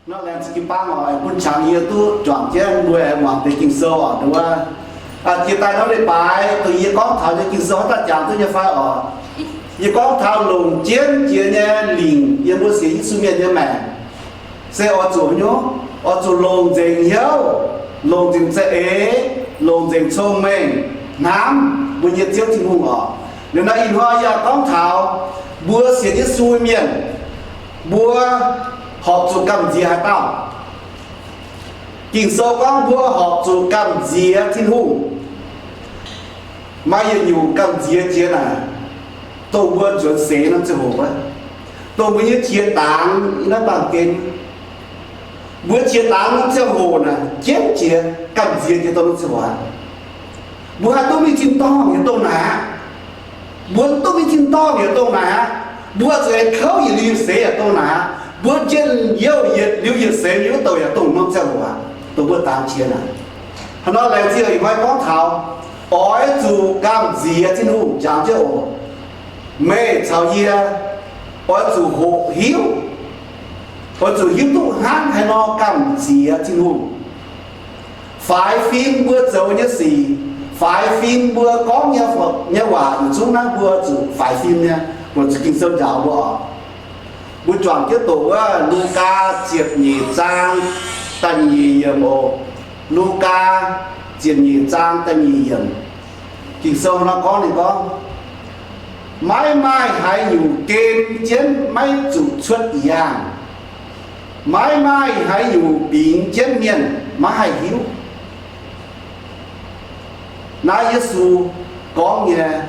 Nor laengz zingh jiu-baang oc, bun qangx yie duqv juangc jienv mbuo aengx muangx deix Ging-Sou oc. Wuov, jiex daaih nor leiz-baaix dongh yie gorngv taux nyei Ging-Sou haaix dauh jangx duqv nyei fai oc? Yie gorngv taux longc jienv jiex nyei lingc yiem mbuo sienx Yesu mienh nyei maengc, se oix zuqc haaix nyungc? Oix zuqc longc nzengc hnyouv, longc nzengc za'eix, longc nzengc cong-mengh hnamv mbuo nyei Ziouv Tin-Hungh oc. Liuz nor ih hnoi yie gorngv taux mbuo sienx Yesu mienh, mbuo horpc zuqc gamh nziex haaix dauh? Ging-Sou gorngv mbuo horpc zuqc gamh nziex Tin-Hungh. Maaih yietc nyungc gamh nziex jiex naaic, dongh mbuo nzuonx seix norm ziangh hoc wuov, dongh mbuo nyei qiex dangx naaiv baamh gen. Mbuo qiex dangx norm ziangh hoc naaic jienv jiex, gamh nziex jiex dongh norm ziangh hoc aqv. Mbuo haih duqv mingh tin-dorngh yaac dongh naaic aqv. Mbuo duqv mingh tin-dorngh yaac dongh naaic aqv. Mbuo zuqc aengx kouv yietc liuz yietc seix yaac dongh naaic aqv. Mbuo njien-youh yietc liuz yietc seix mingh wuov douc yaac dongh norm ziangh hoc aqv, dongh mbuo dangx qiex naaic. Hnangv nor laengz zingh ih hnoi gorngv taux oix zuqc gamh nziex Tin-Hungh jangx jienv oc. Meih caux yie oix zuqc hoqc hiuv, oix zuqc hiuv duqv hnangv haaix nor gamh nziex Tin-Hungh. Faix fim mbuo zoux nyei sic, faix fim mbuo gorngv nyei, nyei waac yietc zungv naaiv mbuo zuqc faix fim nyei, weic zuqc Ging-Sou njaaux mbuo oc. Mbuo juangc jienv doqc wuov Lugaa ziepc nyeic zaang da'nyeic yiemc oc. Lugaa ziepc nyeic zaang da'nyeic yiemc. Ging-Sou nor gorngv, ninh gorngv, maiv maaih haaix nyungc gen jienv maiv zuqc cuotv yangh. Maiv maaih haaix nyungc bingx jienv mienh maiv haih hiuv. Naaiv Yesu gorngv nyei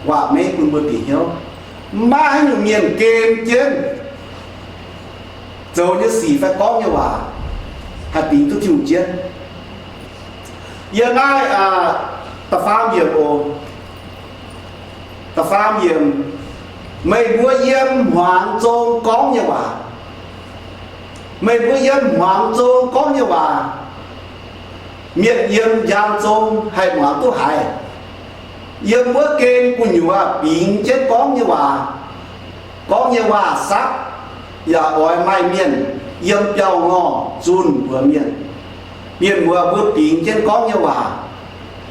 waac-meiv bun mbuo bieqc hnyouv. Maiv maaih haaix nyungc mienh gen jienv zoux nyei sic fai gorngv nyei waac haih bingx duqv Tin-Hungh jienv. Yiem naaiv da'faam yiemc oc. Da'faam yiemc, meih mbuo yiem hmuangx zong gorngv nyei waac. Meih mbuo yiem hmuangx zong gorngv nyei waac, mienh yiem njang zong haih muangx duqv haiz. Yiem wuov gen gu'nyuoz bingx jienv gorngv nyei waac, gorngv nyei waac-sapv yaac oix maaih mienh yiem biauv-ngorh zunh mbuox mienh. Mienh muoz mbuo bingx jienv gorngv nyei waac.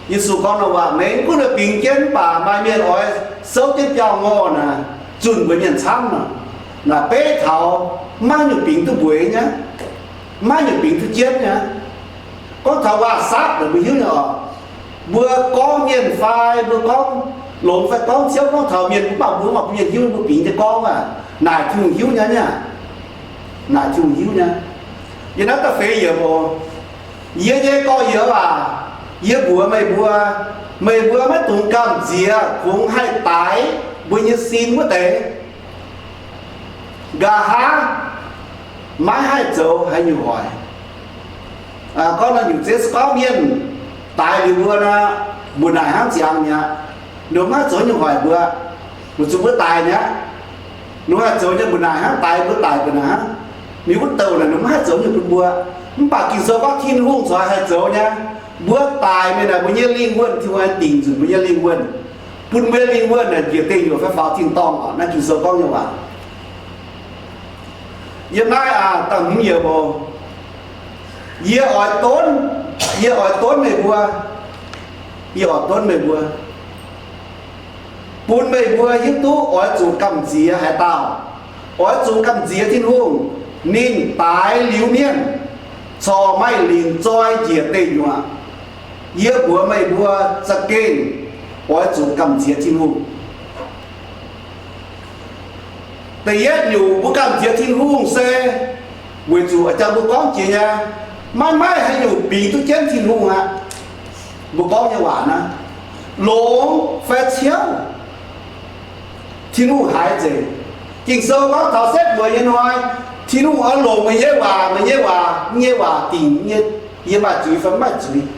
Yesu gorngv waac-meiv mv gunv bingx jienv mv baac maaih mienh oix souv jienv biauv-ngorh naaic zunh mbuox mienh camv nor. Naaic beiv taux maiv maaih nyungc bingx duqv mbuox nyei, maiv maaih nyungc bingx duqv jienv nyei. Gorngv taux waac-sapv naaic mbuo hiuv nyei oc. Mbuo gorngv mienh fai mbuo gorngv longx fai gorngv ciouv gorngv taux mienh mv baac mbuo mv baac bun mienh hiuv mbuo bingx jienv gorngv aqv. Naaic Tin-Hungh hiuv nyei aqv. Naaic Tin-Hungh hiuv nyei. Yiem naaiv da'feix yiemc oc. Yie nyei gorx-youz aac, yie mbuox meih mbuo, meih mbuo maiv dungx gamh nziex kungx haih daix mbuo nyei sin wuov deix. Nqa'haav maiv haih zoux haaix nyungc hoic. Gorngv nor nyungc zeiv se gorngv mienh daix liuz mbuo nor, mbuo naaic hnangv ziangx mi'aqv. Ninh maiv haih zoux nyungc hoic mbuo, weic zuqc mbuo daic mi'aqv. Ninh haih zoux nyei mbuo naaic hnangv, daix mbuo daic mbuo naaic hnangv. Mingh wuov douc naaic ninh maiv haih zoux nyungc bun mbuo. Mv baac Ging-Sou gorngv Tin-Hungh corc haih zoux nyei. Mbuo daic mingh naaic mbuo nyei lingh wuonh, Tin-Hungh haih dingc nzunc mbuo nyei lingh wuonh, bun mbuo nyei lingh wuonh naaic njiec deic nyuoqc fai faaux tin-dorngh oc. Naaiv Ging-Sou gorngv nyei waac. Yiem naaiv aac, da'hmz yiemc oc. Yie oix donv, yie oix donv meih mbuo, yie oix donv meih mbuo, bun meih mbuo hiuv duqv oix zuqc gamh nziex haaix dauh. Oix zuqc gamh nziex Tin-Hungh. Ninh daix liuz mienh, corc maaih lingc zoi njiec deic nyuoqc. Yie mbuox meih mbuo za'gengh oix zuqc gamh nziex Tin-Hungh. Da'yietv nyungc mbuo gamh nziex Tin-Hungh se weic zuqc jang mbuo gorngv jiex nyei, maiv maaih haaix nyungc bingx duqv jienv Tin-Hungh aqv. Mbuo gorngv nyei waac naaiv, longx fai ciouv, Tin-Hungh haiz nzengc. Ging-Sou gorngv taux setv mueiz nyei hnoi, Tin-Hungh oix longc meih nyei waac, meih nyei waac, yie nyei waac dingc yie maaih zuiz fai mv maaih zuiz.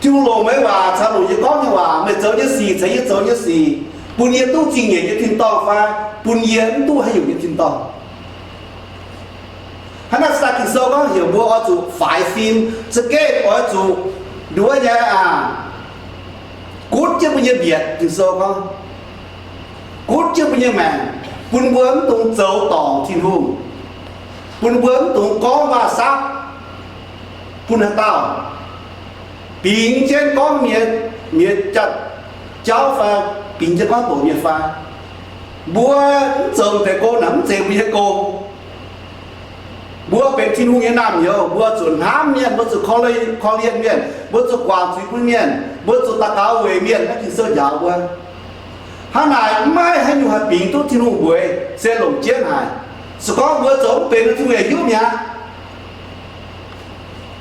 Tin-Hungh longc meih nyei waac caux longc yie gorngv nyei waac, meih zoux nyei sic caux yie zoux nyei sic, bun yie duqv zingh nyeic nyei tin-dorngh fai bun yie mv duqv haaix nyungc nyei tin-dorngh. Hnangv naaic se daaih Ging-Sou gorngv heuc mbuo oix zuqc faix fim, za'gengh oix zuqc nduov nyei aac, gunv jienv mbuo nyei mbietc. Ging-Sou gorngv gunv jienv mbuo nyei maengc, bun mbuo mv dungx zoux dorngc Tin-Hungh. bun mbuo mv dungx gorngv waac-saapv bun haaix dauh, bingx jienv gorngv mienh, mienh jatv jauv fai bingx jienv gorngv doqc mienh fai. Mbuo mv zoux deix gong naaic mv zeiz mbuo nyei gong. Mbuo benx Tin-Hungh nyei naamh nyouz, mbuo zuqc hnamv mienh, mbuo zuqc korv-lienh, korv-lienh mienh, mbuo zuqc guangc zuiz bun mienh, mbuo zuqc daux gaux weic mienh, naaiv Ging-Sou njaaux mbuo. Hnangv naaic mv maaih haaix nyungc haih bingx duqv Tin-Hungh mbuox se longc jienv haic. Se gorngv mbuo zoux mv benx, Tin-Hungh yaac hiuv mi'aqv.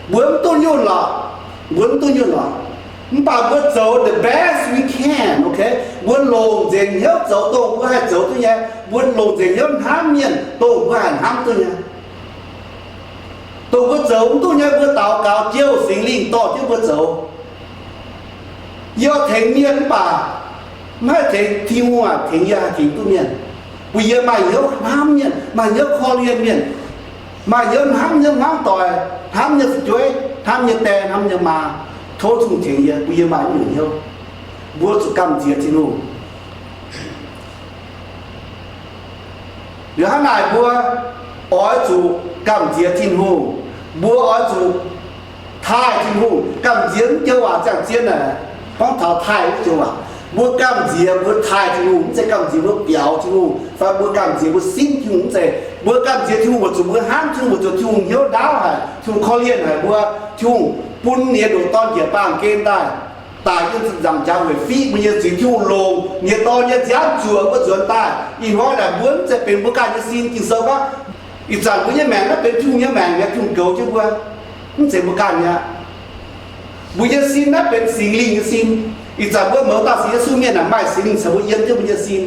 Mbuo mv duqv nyunh lorqc, mbuo mv duqv nyunh lorqc. Mv baac mbuo zoux the best we can, okay? Mbuo longc nzengc hnyouv zoux dongh mbuo haih zoux duqv nyei. Mbuo longc nzengc hnyouv hnamv mienh dongh mbuo haih hnamv duqv nyei. Dongh mbuo zoux mv duqv nyei, mbuo daux gaux Ziouv, Singx Lingh dorh jienv mbuo zoux. Yie tengx mienh mv baac mv haih tengx Tin-Hungh aac, tengx yie haih tengx duqv mienh. Bun yie maaih hnyouv hnamv mienh, maaih hnyouv korv-lienh mienh, maaih hnyouv hnamv nyei hmuangv doic, hnamv nyei fu'jueiv, hnamv nyei die, hnamv nyei maa. Tov Tin-Hungh tengx yie, bun yie maaih nyungc hnyouv. Mbuo zuqc gamh nziex Tin-Hungh. Liuz hnangv naaic mbuo oix zuqc gamh nziex Tin-Hungh. Mbuo oix zuqc taaih Tin-Hungh. Gamh nziex mv joux waac ziangh zien naaic, gorngv taux taaih wuov joux waac. Mbuo gamh nziex mbuo taaih Tin-Hungh, mv zeiz gamh nziex mbuo biaux Tin-Hungh fai mbuo gamh nziex mbuo simv Tin-Hungh, mv zeiz. Mbuo gamh nziex Tin-Hungh weic zuqc mbuo hnamv Tin-Hungh, weic zuqc Tin-Hungh hnyouv ndaauv haic, Tin-Hungh korv-lienh haic mbuo, Tin-Hungh bun ninh nyei ndoqc Dorn njiec baamh gen daaih, daaih yiem ziepc nzaangc jaax weic fiqv mbuo nyei zuiz, Tin-Hungh longc ninh nyei Dorn nyei nziaamv zuoqc mbuo nzuonx daaih. Ih hnoi naaic mbuo mv zeiz benx mbuo ganh nyei sin. Ging-Sou gorngv, ih zanc mbuo nyei maengc naaiv benx Tin-Hungh nyei maengc mi'aqv, Tin-Hungh goux jienv mbuo, mv zeiz mbuo ganh mi'aqv. Mbuo nyei sin naaiv benx Singx Lingh nyei sin. Ih zanc mbuo mouz dauh sienx Yesu mienh naaic maaih Singx Lingh caux mbuo yiem jienv mbuo nyei sin.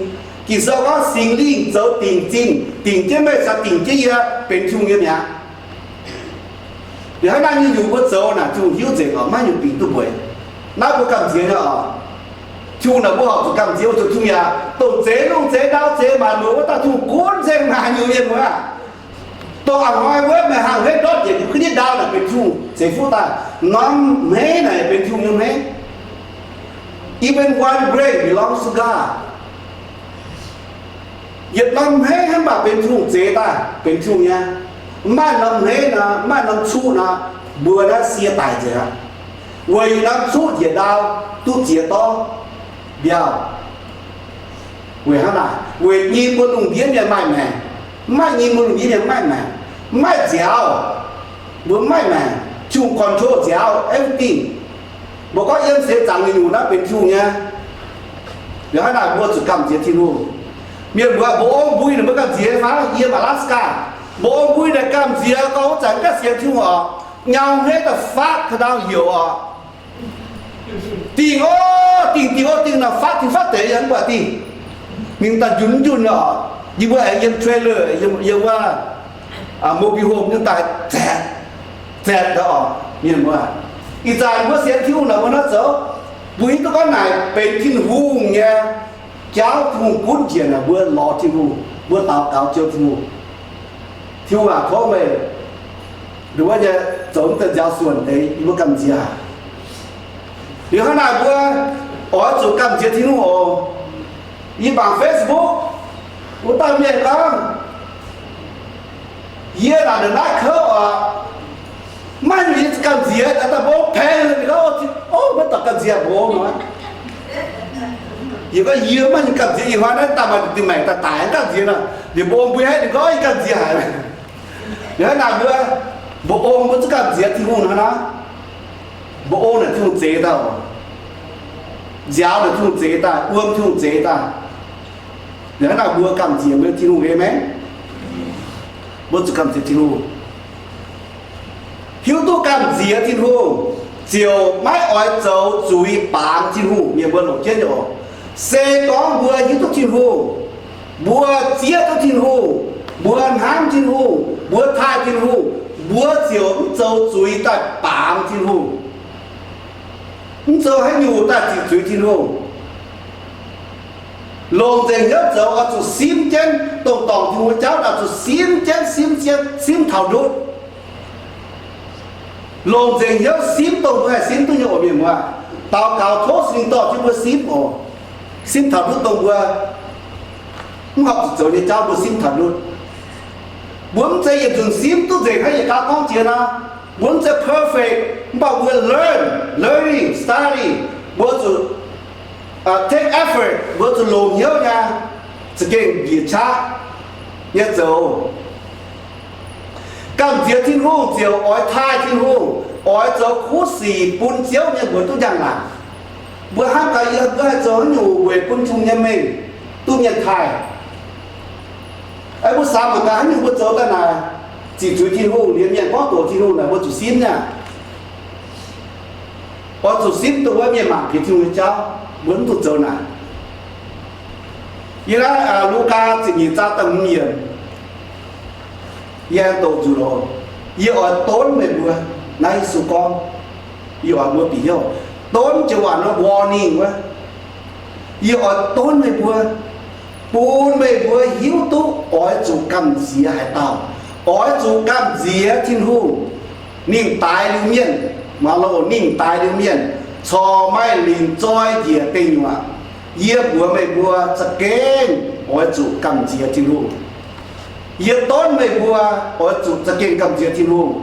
Ging-Sou gorngv Singx Lingh zoux dingc zingh, dingc jienv meih caux dingc jienv yie benx Tin-Hungh nyei mi'aqv. Liuz hnangv naaiv nyungc-nyungc mbuo zoux naaic Tin-Hungh hiuv nzengc oc, maiv nyungc bingx duqv mbuox. Naaiv mbuo gamh nziex nyei oc. Tin-Hungh naaic mbuo horpc zuqc gamh nziex, weic zuqc Tin-Hungh yaac dongh zeix lungh zeix ndau zeix maanc mueic wuov dauh Tin-Hungh gunv nzengc naaic nyungc mienh muoz aac. Dongh a'hnoi wuov meih hnangv hmeiv ndortv njiec jienv kuv nitv ndau naaic benx Tin-Hungh zeix fuqv daaih. Norm hmeiv naaic benx Tin-Hungh nyei hmeiv. Even one grain belongs to God. Yietc norm hmeiv hnangv baac benx Tin-Hungh zeix daaih, benx Tin-Hungh nyei. Mv maaih norm hmeiv nor, mv maaih norm cuqv nor, mbuo naaiv sie daic nzengc aqv. Weic yietc norm cuqv njiec ndau duqv ziex dorv mbiauh. Weic hnangv naaic, weic nyim mbuo lungh ndiev mienh maaih maengc. Mv maaih nyim mbuo lungh ndiev mienh mv maaih maengc, mv maaih nziaaux. Mbuo mv maaih maengc, Tin-Hungh control nziaaux, everything. Mbuo gorngv yiem seix zaangc nyungc-nyungc naaiv benx Tin-Hungh nyei. Liuz hnangv naaic mbuo zuqc gamh nziex Tin-Hungh. Mienh mbuo, mbuo ong mbui naaic mbuo gamh nziex fai? Yiem Alaska, mbuo ong mbui naaic gamh nziex gorngv wuov zanc ganh sienx Tin-Hungh oc, nyau hmeiv daaih fatv taux ndau heuc oc. Dingh oc, dingh, dingh oc, dingh nor fatv, dingh fatv deix yaac mv buatc dingh. Mingh daaih njunh njunh oc. Yie mbuo aengx yiem trailer, yiem, yiem wuov mobile home nyei daaih zaetc, zaetc daaih oc. Mienh mbuo, ih zanc mbuo sienx Tin-Hungh naaic mbuo naaiv zoux, mbuo hiuv duqv gorngv naaic benx Tin-Hungh nyei jauv, Tin-Hungh gunv njiec naaic mbuo lorz Tin-Hungh, mbuo daux gaux Ziouv Tin-Hungh. Tin-Hungh aac, tov meih nduov nyei zoux mv deix nziaaux suonc deix, yie mbuo gamh nziex. Liuz hnangv naaic mbuo oix zuqc gamh nziex Tin-Hungh oc. Yie mangc Facebook, wuov dauh mienh gorngv, yie naaic ndongc naaiv kouv oc, maiv nyungc yie gamh nziex, daaih mbuo paeng, ninh gorngv, o, maiv dorh gamh nziex mbuo nor. Yie gorngv yie maiv nyungc gamh nziex, ih hnoi naaiv daaih maaih diuh maengc daaih daic gamh nziex nor, ninh mbuo mbui haiv ninh gorngv yie gamh nziex haic. Liuz hnangv naaic mbuo, mbuo ong mbuo zuqc gamh nziex Tin-Hungh hnangv naaiv. Mbuo ong naaic Tin-Hungh zeix daaih oc. Nziaaux naaic Tin-Hungh zeix daaih, wuom Tin-Hungh zeix daaih. Liuz hnangv naaic mbuo gamh nziex mbuo Tin-Hungh, aamen. Mbuo zuqc gamh nziex Tin-Hungh. Hiuv duqv gamh nziex Tin-Hungh, ziouc maiv oix zoux zuiz baamz Tin-Hungh. Mienh mbuo longc jienv nyei oc. Se gorngv mbuo hiuv duqv Tin-Hungh, mbuo zieqv duqv Tin-Hungh, mbuo hnamv Tin-Hungh, mbuo taaih Tin-Hungh, mbuo ziouc mv zoux zuiz daaih baamz Tin-Hungh, mv zoux haaix nyungc daaih ziqc zuiz Tin-Hungh. Longc nzengc hnyouv zoux oix zuqc simv jienv, dongh dorngc Tin-Hungh nyei jauv oix zuqc simv jienv, simv jienv, simv taux ndutv. Longc nzengc hnyouv simv dongh mbuo haih simv duqv nyei oc, mienh mbuo. Daux gaux tov Singx Lingh dorh jienv mbuo simv oc. Simv taux ndutv dongh mbuo mv horpc zuqc zoux nyei jauv mbuo simv taux ndutv. Mbuo mv zeiz yietc nzunc simv duqv nzengc hnangv yietc gaax gorngv jiex nor. Mbuo mv zeiz perfect, mv baac mbuo learn, learning, study, mbuo zuqc take effort, mbuo zuqc longc hnyouv nyei, za'gengh njiec qaqv nyei zoux. Gamh nziex Tin-Hungh ziouc oix taaih Tin-Hungh, oix zoux kuv sic bun Ziouv nyei mbuox duqv njang-laangc. Mbuo hnamv gaax, yie mbuo haih zoux haaix nyungc weic bun Tin-Hungh nyei mengh duqv mienh taaih? Aeqv, mbuo samx mangc gaax, haaix nyungc mbuo zoux daaih naaic ziqc zuiz Tin-Hungh, liemh mienh gorngv doqc Tin-Hungh naaic, mbuo zuqc simv nyei. Oix zuqc simv dongh wuov mienh mangc piex Tin-Hungh nyei jauv, mbuo mv dungx zoux naaic. Yie naaiv Lugaa ziepc nyeic zaang da'hmz yiemc, yie aengx doqc nzunc oc. Yie oix donv meih mbuo, naaiv Yesu gorngv, yie oix mbuo bieqc hnyouv. Donv joux waac nor warning wuov. Yie oix donv meih mbuo, bun meih mbuo hiuv duqv oix zuqc gamh nziex haaix dauh. Oix zuqc gamh nziex Tin-Hungh. Ninh daix liuz mienh, mangc loh, ninh daix liuz mienh corc maaih lingc zoi njiec deic nyuoqc. Yie mbuox meih mbuo za'gengh oix zuqc gamh nziex Tin-Hungh. Yie donv meih mbuo oix zuqc za'gengh gamh nziex Tin-Hungh.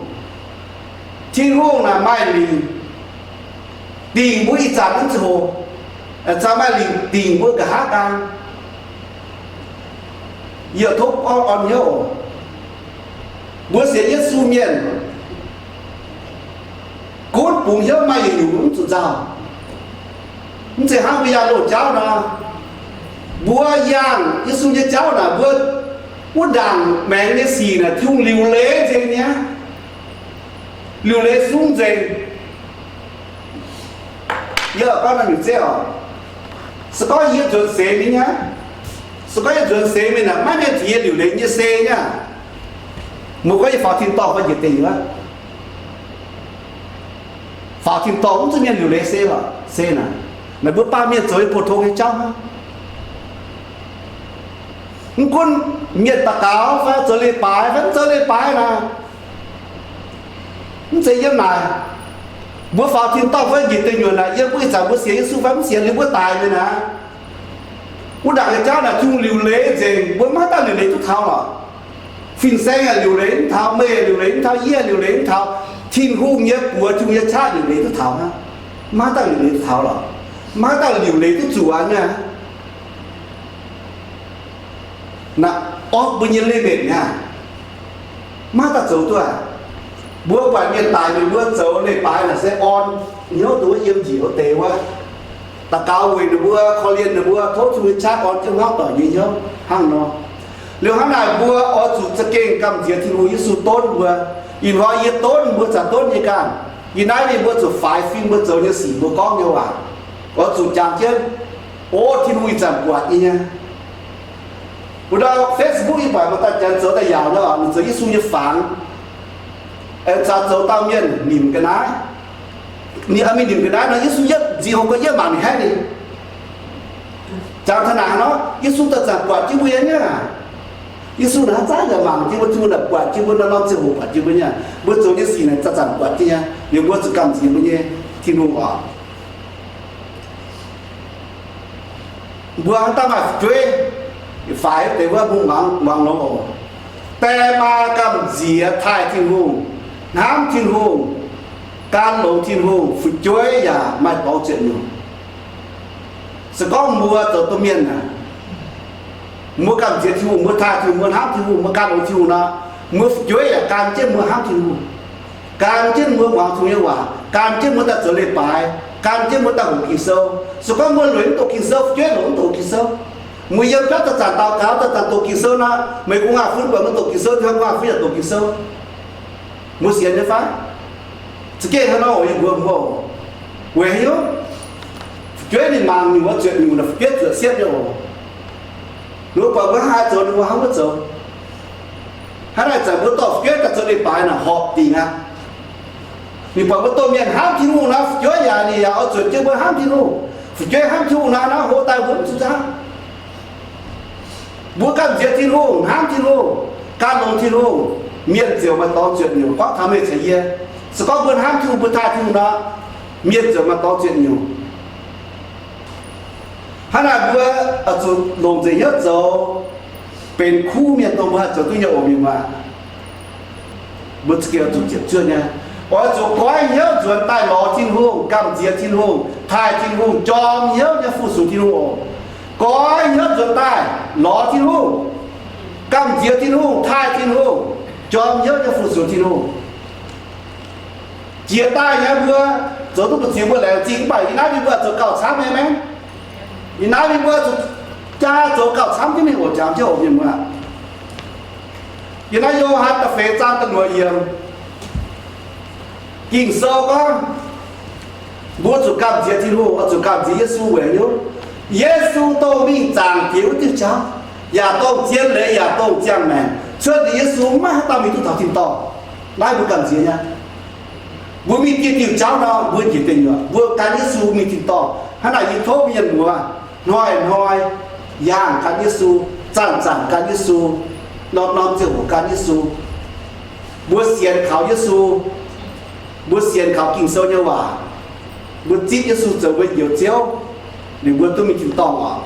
Tin-Hungh naaic maaih lingc dingc mbuo ih zanc naaiv ziangh hoc, za'gengh maaih lingc dingc mbuo nqa'haav daan. Yie tov gorngv orn hnyouv oc. Mbuo sienx Yesu mienh gunv bungx hnyouv maaih yietc nyungc mv zuqc nzauh. Mv zeiz hnangv mbuo yangh loz-jauv nor, mbuo yangh Yesu nyei jauv naaic, mbuo wuov ndaangc maengx nyei sic naaic Tin-Hungh liuc leiz nzengc nyei aqv. Liuc leiz sung nzengc. Yie gorngv naaiv nyungc zeiv oc, se gorngv yie nzuonx seix mingh aqv, se gorngv yie nzuonx seix mingh naaic, maiv mienh tengx yie liuc leiz nyei se nyei aqv. Mbuo gorngv yie faaux tin-dorngh fai njiec deic nyuoqc, faaux tin-dorngh mv zuqc mienh liuc leiz se lorqc, se naaic, naaic mbuo baamh mienh zoux nyei pou-tong nyei jauv hnangv. Mv gunv mienh daux gaux fai zoux leiz-baaix fai mv zoux leiz-baaix naaic, mv zeiz yiem naaic. Mbuo faaux tin-dorngh fai njiec deic nyuoqc naaic, yiem mbuo ih zanc mbuo sienx Yesu fai mv sienx, liuz mbuo daic mingh naaic, wuov ndaangc nyei jauv naaic Tin-Hungh liuc leiz nzengc, mbuo maiv daaih liuc leiz duqv taux lorqc. Fin-saeng yaac liuc leiz mv taux, meih liuc leiz mv taux, yie liuc leiz mv taux. Tin-Hungh nyei buoz, Tin-Hungh nyei qaqv liuc leiz duqv taux hnangv. Maiv daaih liuc leiz duqv taux lorqc. Maiv daaih liuc leiz duqv zuqc aqv nyei. Naaic, orqv mbuo nyei limit nyei aqv. Maiv daaih zoux duqv aqv. Mbuo buatc mienh daic mingh, mbuo zoux leiz-baaix naaic se orn hnyouv dongh wuov yiem njiec wuov deix wuov. Daux gaux weic ninh mbuo, korv-lienh ninh mbuo, tov Tin-Hungh nyei qaqv orn jienv hmuangv doic nyei hnyouv hnangv nor. Liuz hnangv naaic mbuo oix zuqc za'gengh gamh nziex Tin-Hungh. Yesu donv mbuo. Ih hnoi yie donv mbuo zanc donv nyei ganh. Ih naaiv ninh mbuo zuqc faix fim mbuo zoux nyei sic, mbuo gorngv nyei waac, oix zuqc jangx jienv, o, Tin-Hungh ih zanc buatc yie nyei. Wuov dauh Facebook yie buatc maaih dauh janx zoux daaih yaauc nor, ninh zoux Yesu nyei fangx, aengx caux zoux dauh mienh nimc ga'naaiv. Ninh mingh nimc ga'naaiv nor, Yesu yietv nziex hungh gau yietv mangc ninh haeqv ninh. Jangx taux naaic nor, Yesu daaih zanc buatc jienv mbuo nyei aqv. Yesu naaic haaix zanc yaac mangc jienv mbuo, Tin-Hungh naaic buatc jienv mbuo, norm-norm ziangh hoc buatc jienv mbuo nyei aqv. Mbuo zoux nyei sic naaic zanc-zanc buatc jienv nyei. Liuz mbuo zuqc gamh nziex mbuo nyei Tin-Hungh oc. Mbuo hnangv daaih maaih fu'jueiv faix deix wuov, mbuo muangx longx oc. Die maa gamh nziex taaih Tin-Hungh, hnamv Tin-Hungh, gan longx Tin-Hungh, fu'jueiv yaac maaih dorngx zuotc nyungc. Se gorngv mbuo zoux domh mienh naaic, mbuo gamh nziex Tin-Hungh, mbuo taaih Tin-Hungh, mbuo hnamv Tin-Hungh, mbuo gan longx Tin-Hungh nor, mbuo fu'jueiv yaac gan jienv mbuo hnamv Tin-Hungh, gan jienv mbuo muangx Tin-Hungh nyei waac, gan jienv mbuo daaih zoux leiz-baaix, gan jienv mbuo daaih hoqc Ging-Sou. Se gorngv mbuo lueic mv doqc Ging-Sou, fu'jueiv lueic mv doqc Ging-Sou. Mbuo yiem biauv zanc-zanc daux gaux, zanc-zanc doqc Ging-Sou nor, meih gu'nguaaz-fun buatc mbuo doqc Ging-Sou, taux gu'nguaaz-fun yaac doqc Ging-Sou. Mbuo sienx nyei fai? Za'gengh hnangv nor oc, yie mbuox mbuo oc. Weic haaix nyungc? Fu'jueiv ninh mangc nyungc wuov zuotc nyungc naaic, fu'jueiv zuotc siepv nyei oc. Ninh mbuo buatc mbuo hnangv haaix zoux, ninh mbuo hnangv wuov zoux. Hnangv naaic zanc mbuo dorh fu'jueiv daaih zoux leiz-baaix naaic, horpc dingc aqv. Ninh buatc mbuo domh mienh hnamv Tin-Hungh nor, fu'jueiv yaac ninh yaac oix zuotc jienv mbuo hnamv Tin-Hungh. Fu'jueiv hnamv Tin-Hungh nor, hnangv hlo daaih mbuo mv zuqc nzangv. Mbuo gamh nziex Tin-Hungh, hnamv Tin-Hungh, gan longx Tin-Hungh, mienh ziouc maaih dorngx zuotc nyungc. Gorngv taux meih caux yie, se gorngv mbuo hnamv Tin-Hungh, mbuo taaih Tin-Hungh nor, mienh ziouc maaih dorngx zuotc nyungc. Hnangv naaic mbuo oix zuqc longc nzengc hnyouv zoux benx kuv mienh dongh mbuo haih zoux duqv nyei oc, mienh maah. Mbuo zuqc ziepc zuoqv nyei. Oix zuqc goiv hnyouv nzuonx daaih lorz Tin-Hungh, gamh nziex Tin-Hungh, taaih Tin-Hungh, jorm hnyouv nyei fu-sux Tin-Hungh oc. Goiv hnyouv nzuonx daaih lorz Tin-Hungh, gamh nziex Tin-Hungh, taaih Tin-Hungh, jorm hnyouv nyei fu-sux Tin-Hungh. Jiex daaih nyei mbuo zoux duqv mbu'ziex mbuo laengz zingh, mv baac yie naaiv mingh mbuo zoux gauh camv nyei maengx. Yie naaiv mingh mbuo zuqc jaa zoux gauh camv jienv mingh oc, jangx jienv oc mienh muoz. Yie naaiv Yo^han da'feix zaang da'luoqc yiemc. Ging-Sou gorngv, mbuo zuqc gamh nziex Tin-Hungh, oix zuqc gamh nziex Yesu weic hnyouv. Yesu dongh mingh zaangc Diex wuov diuh jauv, yaac dongh zien leiz yaac dongh ziangh maengc. Cuotv liuz Yesu maiv haaix dauh mingh duqv taux tin-dorngh. Naaiv mbuo gamh nziex nyei. Mbuo mingh dieh diuh jauv nor, mbuo njiec deic nyuoqc. Mbuo gan Yesu mingh tin-dorngh. Hnangv naaic yie tov mienh muoz hnoi-hnoi yangh gan Yesu, zanc-zanc gan Yesu, norm-norm ziangh hoc gan Yesu. Mbuo sienx kaux Yesu, mbuo sienx kaux Ging-Sou nyei waac, mbuo zipv Yesu zoux mbuo Njoux Ziouv, liuz mbuo duqv mingh tin-dorngh oc.